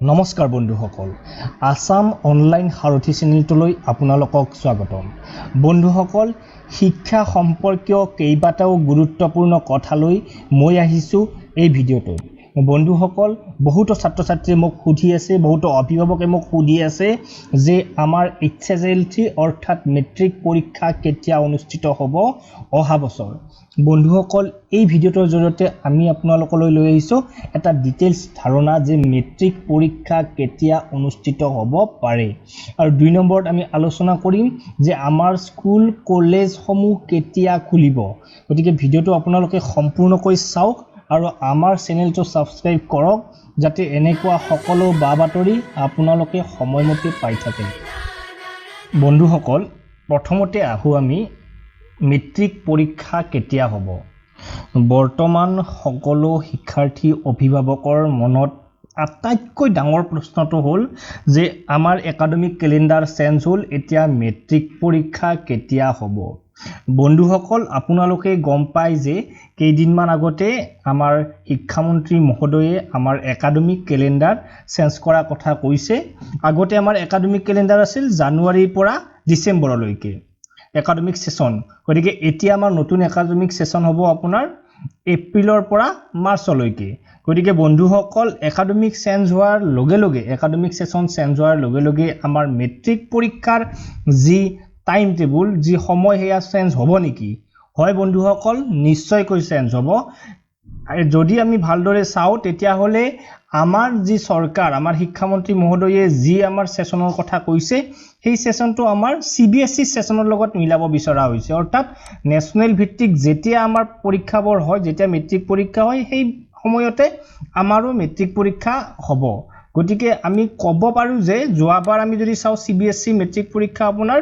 নমস্কাৰ বন্ধুসকল, আছাম অনলাইন সাৰথি চেনেলটোলৈ আপোনালোকক স্বাগতম। বন্ধুসকল, শিক্ষা সম্পৰ্কীয় কেইবাটাও গুৰুত্বপূৰ্ণ কথালৈ মই আহিছোঁ এই ভিডিঅ'টোত। বন্ধুসকল, বহুতো ছাত্ৰ ছাত্ৰীয়ে মোক সুধি আছে, বহুতো অভিভাৱকে মোক সুধি আছে যে আমাৰ এইচএছএলচি অৰ্থাৎ মেট্ৰিক পৰীক্ষা কেতিয়া অনুষ্ঠিত হ'ব অহা বছৰ। বন্ধুসকল, এই ভিডিঅ'টোৰ জৰিয়তে আমি আপোনালোকলৈ লৈ আহিছোঁ এটা ডিটেইলছ ধাৰণা যে মেট্ৰিক পৰীক্ষা কেতিয়া অনুষ্ঠিত হ'ব পাৰে আৰু 2 নম্বৰত আমি আলোচনা কৰিম যে আমাৰ স্কুল কলেজসমূহ কেতিয়া খুলিব। গতিকে ভিডিঅ'টো আপোনালোকে সম্পূৰ্ণকৈ চাওক আৰু আমাৰ চেনেলটো ছাবস্ক্ৰাইব কৰক, যাতে এনেকুৱা সকলো বা বাতৰি আপোনালোকে সময়মতে পাই থাকে। বন্ধুসকল, প্ৰথমতে আহোঁ আমি মেট্ৰিক পৰীক্ষা কেতিয়া হ'ব। বৰ্তমান সকলো শিক্ষাৰ্থী, অভিভাৱকৰ মনত আটাইতকৈ ডাঙৰ প্ৰশ্নটো হ'ল যে আমাৰ একাডেমিক কেলেণ্ডাৰ চেঞ্জ হ'ল, এতিয়া মেট্ৰিক পৰীক্ষা কেতিয়া হ'ব? বন্ধুসকল, আপোনালোকে গম পায় যে কেইদিনমান আগতে আমাৰ শিক্ষামন্ত্ৰী মহোদয়ে আমাৰ একাডেমিক কেলেণ্ডাৰ চেঞ্জ কৰাৰ কথা কৈছে। আগতে আমাৰ একাডেমিক কেলেণ্ডাৰ আছিল জানুৱাৰীৰ পৰা ডিচেম্বৰলৈকে একাডেমিক ছেছন। গতিকে এতিয়া আমাৰ নতুন একাডেমিক ছেছন হ'ব আপোনাৰ এপ্ৰিলৰ পৰা মাৰ্চলৈকে। গতিকে বন্ধুসকল, একাডেমিক চেঞ্জ হোৱাৰ লগে লগে, একাডেমিক ছেছন চেঞ্জ হোৱাৰ লগে লগে আমাৰ মেট্ৰিক পৰীক্ষাৰ যি টাইম টেবুল, যি সময়, সেয়া চেঞ্জ হ'ব নেকি? হয় বন্ধুসকল, নিশ্চয়কৈ চেঞ্জ হ'ব। আৰু যদি আমি ভালদৰে চাওঁ, তেতিয়াহ'লে আমাৰ যি চৰকাৰ, আমাৰ শিক্ষামন্ত্ৰী মহোদয়ে যি আমাৰ ছেছনৰ কথা কৈছে, সেই ছেছনটো আমাৰ চিবিএছই ছেছনৰ লগত মিলাব বিচৰা হৈছে। অৰ্থাৎ নেশ্যনেল ভিত্তিক যেতিয়া আমাৰ পৰীক্ষাবোৰ হয়, যেতিয়া মেট্ৰিক পৰীক্ষা হয়, সেই সময়তে আমাৰো মেট্ৰিক পৰীক্ষা হ'ব। গতিকে আমি ক'ব পাৰোঁ যে যোৱাবাৰ আমি যদি চাওঁ, চিবিএছই মেট্ৰিক পৰীক্ষা আপোনাৰ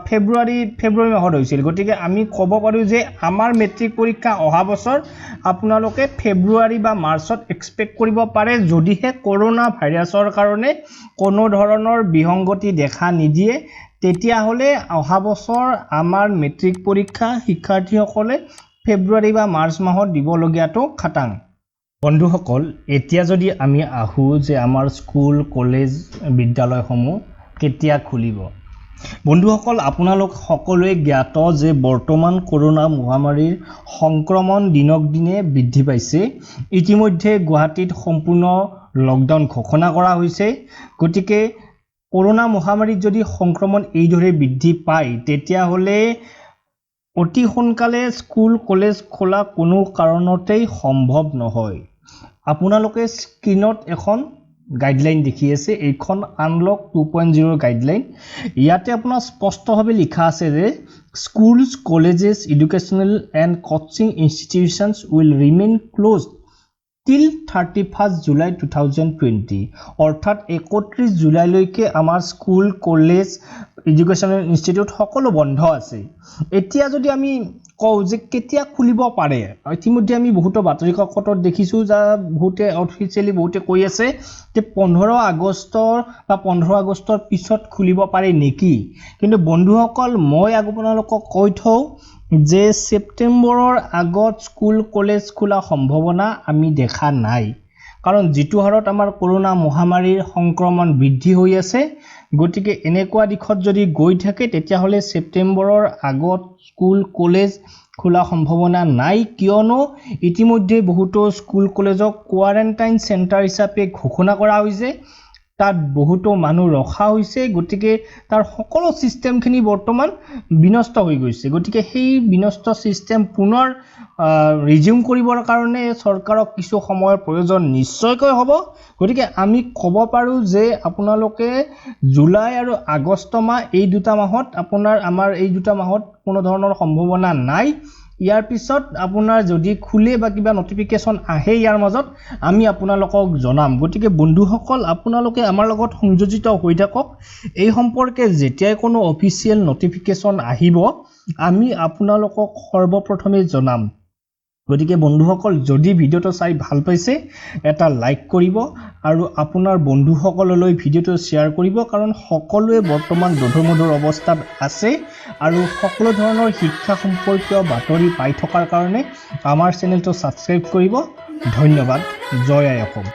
ফেব্ৰুৱাৰী ফেব্ৰুৱাৰী মাহত হৈছিল। গতিকে আমি ক'ব পাৰোঁ যে আমাৰ মেট্ৰিক পৰীক্ষা অহা বছৰ আপোনালোকে ফেব্ৰুৱাৰী বা মাৰ্চত এক্সপেক্ট কৰিব পাৰে, যদিহে কৰোণা ভাইৰাছৰ কাৰণে কোনো ধৰণৰ বিসংগতি দেখা নিদিয়ে। তেতিয়াহ'লে অহা বছৰ আমাৰ মেট্ৰিক পৰীক্ষা শিক্ষাৰ্থীসকলে ফেব্ৰুৱাৰী বা মাৰ্চ মাহত দিবলগীয়াটো খাটাং। বন্ধুসকল, এতিয়া যদি আমি আহোঁ যে আমাৰ স্কুল, কলেজ, বিদ্যালয়সমূহ কেতিয়া খুলিব। বন্ধুসকল, আপোনালোক সকলোৱে জ্ঞাত যে বৰ্তমান কৰোণা মহামাৰীৰ সংক্ৰমণ দিনক দিনে বৃদ্ধি পাইছে। ইতিমধ্যে গুৱাহাটীত সম্পূৰ্ণ লকডাউন ঘোষণা কৰা হৈছে। গতিকে কৰোণা মহামাৰীত যদি সংক্ৰমণ এইদৰে বৃদ্ধি পায়, তেতিয়াহ'লে অতি সোনকালে স্কুল কলেজ খোলা কোনো কাৰণতেই সম্ভৱ নহয়। আপোনালোকে স্ক্ৰীণত এখন গাইডলাইন দেখি আছে। এইখন আনলক 2.0ৰ গাইডলাইন। ইয়াতে আপোনাৰ স্পষ্টভাৱে লিখা আছে যে schools, colleges, educational and coaching institutions will remain close till 31st July 2020। অৰ্থাৎ 31 জুলাইলৈকে আমাৰ স্কুল, কলেজ, এডুকেশ্যনেল ইনষ্টিটিউট সকলো বন্ধ আছে। এতিয়া যদি আমি কওঁ যে কেতিয়া খুলিব পাৰে, ইতিমধ্যে আমি বহুতো বাতৰি কাকতত দেখিছোঁ যা বহুতে অফিচিয়েলি বহুতে কৈ আছে যে 15 আগষ্টৰ বা 15 আগষ্টৰ পিছত খুলিব পাৰে নেকি। কিন্তু বন্ধুসকল, মই আপোনালোকক কৈ থওঁ যে ছেপ্টেম্বৰৰ আগত স্কুল কলেজ খোলা সম্ভাৱনা আমি দেখা নাই। কাৰণ যিটো হাৰত আমাৰ কৰোণা মহামাৰীৰ সংক্ৰমণ বৃদ্ধি হৈ আছে, গতিকে এনেকুৱা দিশত যদি গৈ থাকে, তেতিয়াহ'লে ছেপ্টেম্বৰৰ আগত স্কুল কলেজ খোলা সম্ভাৱনা নাই। কিয়নো ইতিমধ্যে বহুতো স্কুল কলেজক কোৱাৰেণ্টাইন চেণ্টাৰ হিচাপে ঘোষণা কৰা হৈছে, তাত বহুতো মানুহ ৰখা হৈছে। গতিকে তাৰ সকলো ছিষ্টেমখিনি বৰ্তমান বিনষ্ট হৈ গৈছে। গতিকে সেই বিনষ্ট ছিষ্টেম পুনৰ ৰিজিউম কৰিবৰ কাৰণে চৰকাৰক কিছু সময়ৰ প্ৰয়োজন নিশ্চয়কৈ হ'ব। গতিকে আমি ক'ব পাৰোঁ যে আপোনালোকে জুলাই আৰু আগষ্ট মাহ, এই দুটা মাহত আপোনাৰ আমাৰ এই দুটা মাহত কোনো ধৰণৰ সম্ভাৱনা নাই। ইয়াৰ পিছত আপোনাৰ যদি খোলে বা কিবা নটিফিকেশ্যন আহে ইয়াৰ মাজত, আমি আপোনালোকক জনাম। গতিকে বন্ধুসকল, আপোনালোকে আমাৰ লগত সংযোজিত হৈ থাকক। এই সম্পৰ্কে যেতিয়াই কোনো অফিচিয়েল নটিফিকেশ্যন আহিব, আমি আপোনালোকক সৰ্বপ্ৰথমে জনাম। গতিকে বন্ধুসকল, যদি ভিডিঅ'টো চাই ভাল পাইছে, এটা লাইক কৰিব আৰু আপোনাৰ বন্ধুসকললৈ ভিডিঅ'টো শ্বেয়াৰ কৰিব। কাৰণ সকলোৱে বৰ্তমান দোধোৰ মোধোৰ অৱস্থাত আছে আৰু সকলো ধৰণৰ শিক্ষা সম্পৰ্কীয় বাতৰি পাই থকাৰ কাৰণে আমাৰ চেনেলটো ছাবস্ক্ৰাইব কৰিব। ধন্যবাদ। জয় আই অসম।